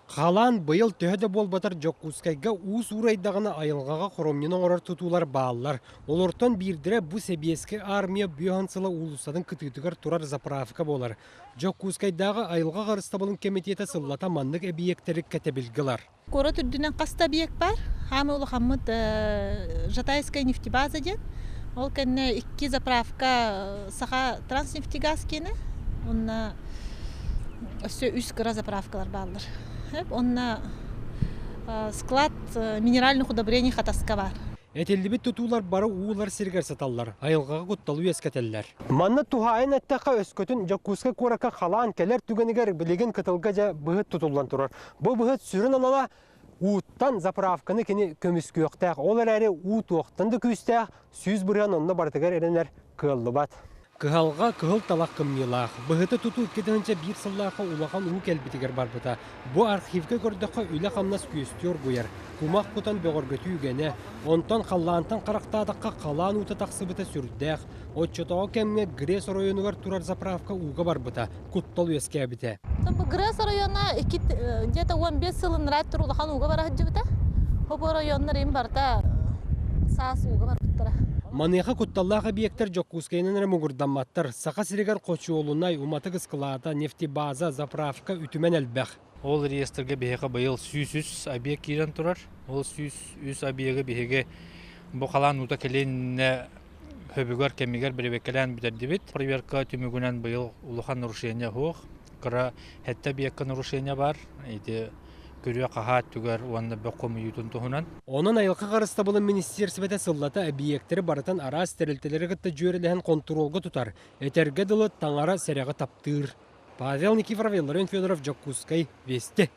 Халаан быйыл төһө да буолбатар Дьокуускайга уу суурайдаҕына айылҕаҕа хоромньуну оҥорор тутуулар бааллар. Олортон биирдэрэ бу Сэбиэскэй Армия Бүөһэн сыла уулуссатын кытыытыгар турар заправка буолар. Дьокуускайдааҕы айылҕа харыстабылын кэмитиэтэ сыллата маннык эбийиэктэри кэтэбилгэ ылар. Куорат үрдүнэн хас да объект баар. Хаамыы улахаммыт Жатайская нефтебаза диэн. Ол кэннэ икки заправка Саха Транснефтегаз киэнэ уонна өссө үс кыра заправкалар бааллар. Онно склад минеральных удобрений Хатаска баар. Этиллибит тутуулар бары уулар сиригэр сыталлар, айылҕаҕа кутталы үөскэтэллэр. Манна туһаайан эттэххэ, өскөтүн Дьокуускай куоракка халаан кэлэр түгэнигэр билигин кытылга дьэ быһыт тутуллан турар. Бу быһыт сүрүн анала ууттан заправканы кини көмүскүөхтээх. Ол эрээри уу туохтан да күүстээх, 100% онно барытыгар эрэнэр кыаллыбат. Кыһалҕа кыһыл талах кымньыылаах. Быһыты тутуу 2001 сыллаахха улахан уу кэлбитигэр барбыта. Бу архивка көрдөххө үлэ-хамнас күөстүү оргуйар. Кумах кутан бөҕөргөтүү үгэнэ. Онтон халлаантан харахтаатахха халаан уута тахсыбыта сүрдээх. Оччотооҕу кэмҥэ ГРЭС оройуонугар турар заправка ууга барбыта, куттал үөскээбитэ. Бу ГРЭС оройуона икки где-то 15 сылын тур улахан ууга бара сылдьыбыта. Бу оройуоннар им барыта саас ууга барбыттара. Маныаха кутталлаах объектар Дьокуускайынан эрэ муҥурдамматтар. Саха сиригэр хочуолунай, уматык ыскылаата, нефтебаза, заправка үтүмэн элбэх. Ол реестргэ биһиэхэ быйыл 103 объект киирэн турар. Ол 103 объегы биһиги бу халаан уута кэлиэннэ хөбүгэр кэмигэр бэрэбиэркэлээн бүтэрдибит. Проверка түмүгүнэн быйыл улахан нарушение суох. Кыра сэттэ объекка нарушение баар. Ити күрүө-хаһаа өттүгэр уонна бөх хомуйуутун туһунан. Онон айылҕа харыстабылын министиэристибэтэ сыллата эбийиэктэри барытын араас тэрилтэлэри кытта дьүөрэлэһэн хонтуруолга тутар, этэргэ дылы, таҥара сэрэҕи таптыыр. Павел Никифоров, Илларион Федоров, Дьокуускай, Вести.